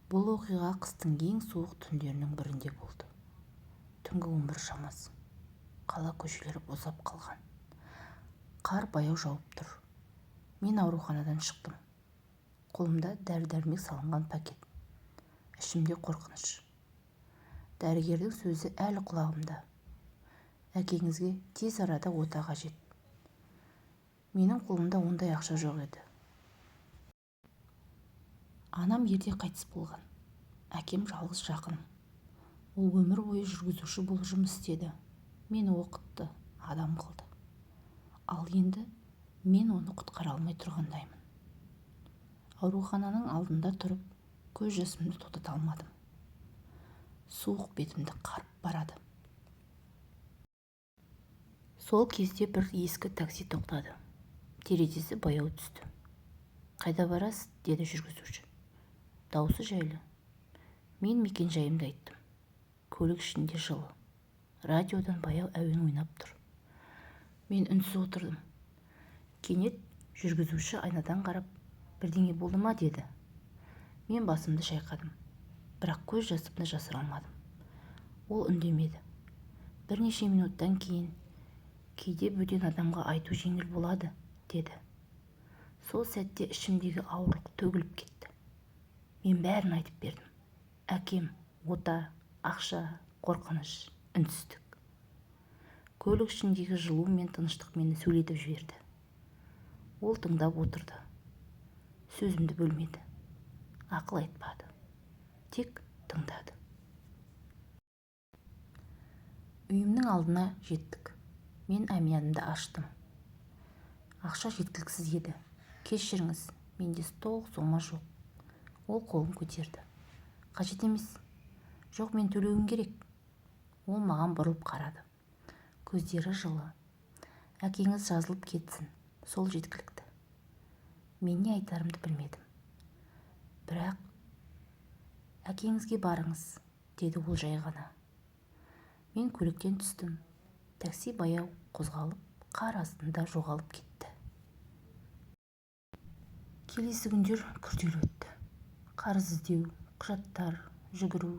Бұл оқиға қыстың ең суық түндерінің бірінде болды. Түнгі 11 шамасы. Қала көшелері босап қалған. Қар баяу жауып тұр. Мен ауруханадан шықтым. Қолымда дәрі-дәрмек салынған пакет. Ішімде қорқыныш. Дәрігердің сөзі әлі құлағымда: «Әкеңізге тез арада ота қажет». Менің қолымда ондай ақша жоқ еді. Анам ерте қайтыс болған. Әкем жалғыз жақыным. Ол өмір бойы жүргізуші болып жұмыс істеді. Мені оқытты, адам қылды. Ал енді мен оны құтқара алмай тұрғандаймын. Аурухананың алдында тұрып, көз жасымды тоқтата алмадым. Суық бетімді қарып барады. Сол кезде бір ескі такси тоқтады. Терезесі баяу түсті. «Қайда барасыз?» – деді жүргізуші. Даусы жайлы. Мен мекенжайымды айттым. Көлік ішінде жылы. Радиодан баяу әуен ойнап тұр. Мен үнсіз отырдым. Кенет жүргізуші айнадан қарап, «Бірдеңе болды ма?» – деді. Мен басымды шайқадым, бірақ көз жасымды жасыра алмадым. Ол үндемеді. Бірнеше минуттан кейін: «Кейде бөтен адамға айту жеңіл болады», – деді. Сол сәтте ішімдегі ауырлық төгіліп кетті. Мен бәрін айтып бердім: әкем, ота, ақша, қорқыныш, үнсіздік. Көлік ішіндегі жылу мен тыныштық мені сөйлетіп жіберді. Ол тыңдап отырды. Сөзімді бөлмеді, ақыл айтпады, тек тыңдады. Үйімнің алдына жеттік. Мен әмиянымды аштым. Ақша жеткіліксіз еді. «Кешіріңіз, менде толық сома жоқ». Ол қолын көтерді. «Қажет емес». «Жоқ, мен төлеуім керек». Ол маған бұрылып қарады. Көздері жылы. «Әкеңіз жазылып кетсін, сол жеткілікті». Мен не айтарымды білмедім. Бірақ «Әкеңізге барыңыз», – деді ол жай ғана. Мен көліктен түстім. Такси баяу қозғалып, қар астында жоғалып кетті. Келесі күндер күрделі өтті. Қарыз іздеу, құжаттар, жүгіру,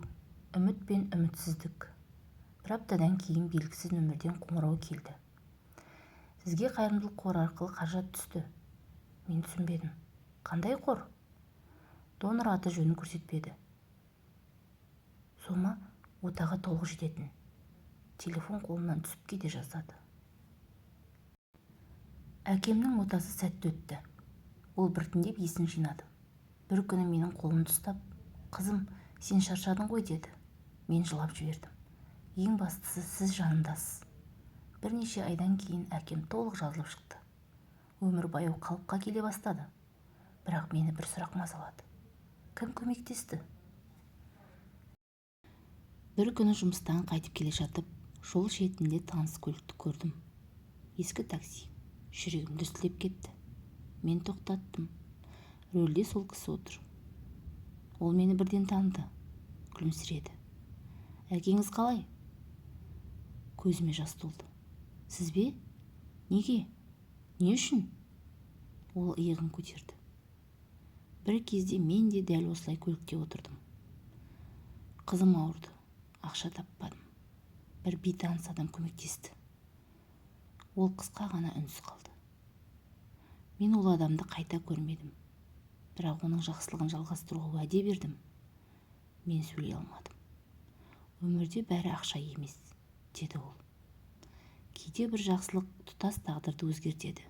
үміт пен үмітсіздік. Бір аптадан кейін белгісіз нөмірден қоңырау келді: «Сізге қайырымдылық қоры арқылы қаражат түсті». Мен түсінбедім. «Қандай қор?» Донор аты-жөнін көрсетпеді. Сома отаға толық жететін. Телефон қолымнан түсіп кете жаздады. Әкемнің отасы сәтті өтті. Ол біртіндеп есін жинады. Бір күні менің қолымды ұстап, «Қызым, сен шаршадың ғой», – деді. Мен жылап жібердім. «Ең бастысы, сіз жанымдасыз». Бірнеше айдан кейін әкем толық жазылып шықты. Өмір баяу қалыпқа келе бастады. Бірақ мені бір сұрақ мазалады: кім көмектесті? Бір күні жұмыстан қайтып келе жатып, жол шетінде таныс көлікті көрдім. Ескі такси. Жүрегім дүрсілдеп кетті. Мен тоқтаттым. Рөлде сол кісі отыр. Ол мені бірден таныды. Күлімсіреді. «Әкеңіз қалай?» Көзіме жас толды. «Сіз бе? Неге? Не үшін?» Ол иығын көтерді. «Бір кезде мен де дәл осылай көлікте отырдым. Қызым ауырды, ақша таппадым. Бір бейтаныс адам көмектесті». Ол қысқа ғана үнсіз қалды. Мен ол адамды қайта көрмедім, бірақ оның жақсылығын жалғастыруға уәде бердім. Мен сөйлей алмадым. «Өмірде бәрі ақша емес», – деді ол. «Кейде бір жақсылық тұтас тағдырды өзгертеді».